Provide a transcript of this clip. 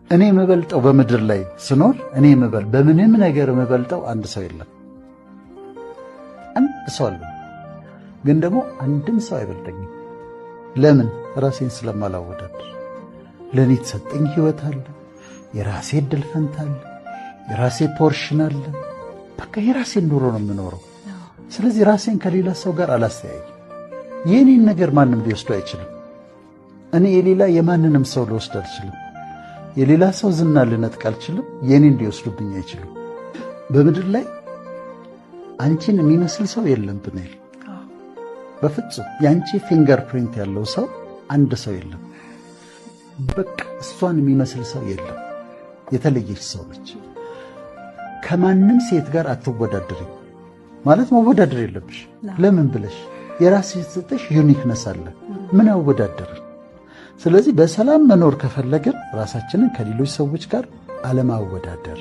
እኔ የምበልጠው በምድር ላይ ስኖር እኔ የምበል በምንም ነገር የምበልጠው አንድ ሰው የለም። አንድ ሰው አለ፣ ግን ደግሞ አንድም ሰው አይበልጠኝም። ለምን? ራሴን ስለማላወዳድር። ለእኔ የተሰጠኝ ህይወት አለ፣ የራሴ እድል ፈንታ አለ፣ የራሴ portion አለ። በቃ የራሴን ኑሮ ነው የምኖረው። ስለዚህ ራሴን ከሌላ ሰው ጋር አላስተያይም። የእኔን ነገር ማንም ሊወስዱ አይችልም። እኔ የሌላ የማንንም ሰው ልወስድ አልችልም። የሌላ ሰው ዝና ልነጥቅ አልችልም። የእኔን ሊወስዱብኝ አይችሉም። በምድር ላይ አንቺን የሚመስል ሰው የለም ብንል በፍጹም የአንቺ fingerprint ያለው ሰው አንድ ሰው የለም። በቃ እሷን የሚመስል ሰው የለም። የተለየች ሰው ነች። ከማንም ሴት ጋር አትወዳደሪም ማለት መወዳደር የለብሽ። ለምን ብለሽ የራስሽ የተሰጠሽ uniqueness አለ። ምን ያወዳደራል? ስለዚህ በሰላም መኖር ከፈለግን ራሳችንን ከሌሎች ሰዎች ጋር አለማወዳደር።